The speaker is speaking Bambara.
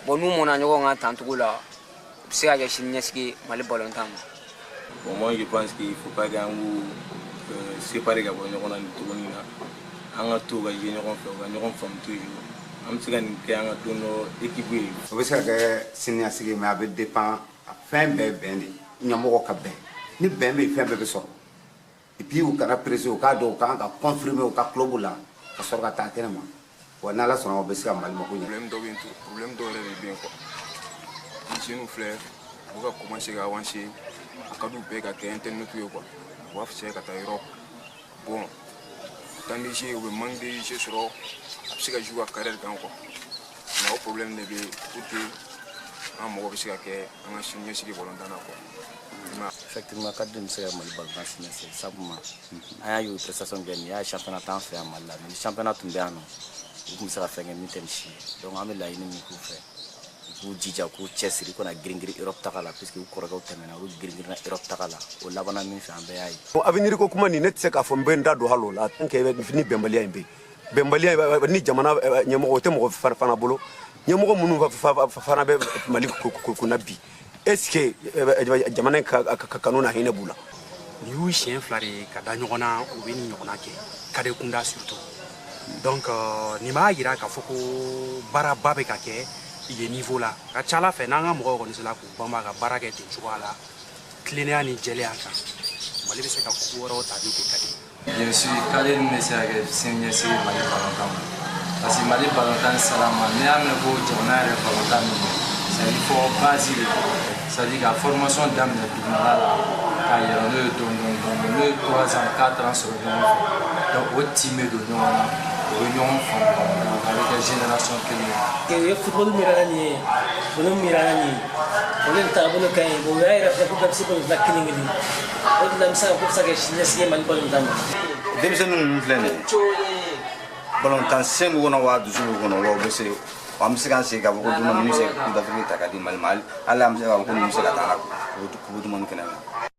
Bon, n'u mɔnna ɲɔgɔn kan tancogo la, u bɛ se ka kɛ sini ɲɛsigi ye Mali balontan ma. Bon, moi je pense qu'il faut pas qu'an k'u séparer ka bɔ ɲɔgɔn na nin cogonin na. An ka to ka ye ɲɔgɔn fɛ, u ka ɲɔgɔn faamu toujours. An bɛ se ka nin kɛ an ka don dɔ équipe ye. O bɛ se ka kɛ siniɲɛsigi ye, mais a bɛ dépend a fɛn bɛɛ bɛn de, ɲɛmɔgɔ ka bɛn. Ni bɛn bɛ yen, fɛn bɛɛ bɛ sɔrɔ. Et puis u kana presser, u k'a dɔn u kan ka confirmer u ka club la ka sɔrɔ ka taa kɛnɛ ma wa. N'Ala sɔnna, o bɛ se ka Mali mako ɲɛ. Problème dɔ bɛ yen, problème dɔw yɛrɛ de bɛ yen quoi. Ni jeunes filɛ, u bɛ ka commencer ka avancer, a ka d'u bɛɛ ka kɛ internet ye quoi. U b'a fisaya ka taa Europe. Bon, temps de jeu, u bɛ manque de jeu sɔrɔ, a bɛ se ka jouer ka carrière kan quoi. Mais o problème de bɛ yen pour que an mago bɛ se ka kɛ an ka sini ɲɛsigi balontan na quoi. Effectivement, cadre bɛ se ka Mali balontan sini ɲɛsigi, sabu ma an y'a ye o prestation kɛ nin y'a championnat t'an fɛ yan Mali la, mais ni championnat tun bɛ yan nɔ, u tun bɛ se ka fɛn kɛ min tɛ nin si ye. Donc an bɛ laɲini min k'u fɛ, u k'u jija, k'u cɛsiri, kana girin-girin Europe taga la, puisque u kɔrɔkɛw tɛmɛna, u girin-girinna Europe taga la, o labanna min fɛ, an bɛɛ y'a ye. Bon, avenir ko kuma nin, ne tɛ se k'a fɔ n bɛ n da don hali o la tant que ni bɛnbaliya in bɛ yen. Bɛnbaliya ni jamana ɲɛmɔgɔ, o tɛ mɔgɔ fana bolo. Ɲɛmɔgɔ minnu fana bɛ Mali kunna bi, est ce que jamana in ka kanu na hinɛ b'u la? Nin y'u siɲɛ 2 de ye ka da ɲɔgɔn na, u bɛ nin ɲɔgɔnna kɛ cadet kunda surtout. Donc nin b'a yira k'a fɔ ko baaraba bɛ ka kɛ yen niveau la. A ka ca Ala fɛ, n'an ka mɔgɔw kɔni sera k'u banba ka baara kɛ ten cogoya la, tilennenya ni jɛlenya kan, Mali bɛ se ka coupe wɛrɛw ta min tɛ ka di. Bien sûr, cadet ninnu bɛ se ka kɛ sini ɲɛsigi Mali balontan ma, parce que Mali balontan sera ma, n'i y'a mɛn ko jamana yɛrɛ balontan min don, c'est à dire fɔ base de, c'est à dire ka formation daminɛ dugumala la ka yɛlɛ n'o ye dɔɔni dɔɔni dɔɔni, n'o ye 3 ans, 4 ans sɔrɔ ɲɔgɔn fɛ, donc o tin bɛ don ɲɔgɔn na, u bɛ ɲɔgɔn faamu, donc a bɛ kɛ génération kelen ye. U ye football min yira nin ye, ballon min yira nin ye, olu de taabolo ka ɲi. Bon, u y'a yira fɛnɛ ko bɛɛ bɛ se balontan kelen kelen. O de la n bɛ se ka ko bɛ se ka kɛ siniɲɛsigi ye Mali balontan ma. Denmisɛnnin ninnu filɛ nin ye, balontan sen b'u kɔnɔ wa, dusu b'u kɔnɔ wa, u bɛ se. An bɛ se k'an sigi k'a fɔ ko don dɔ ninnu bɛ se ka Coupe d'Afrique ta ka di Mali ma. Hali an bɛ se k'a fɔ ko ninnu bɛ se ka taa la Coupe du monde kɛnɛ kan.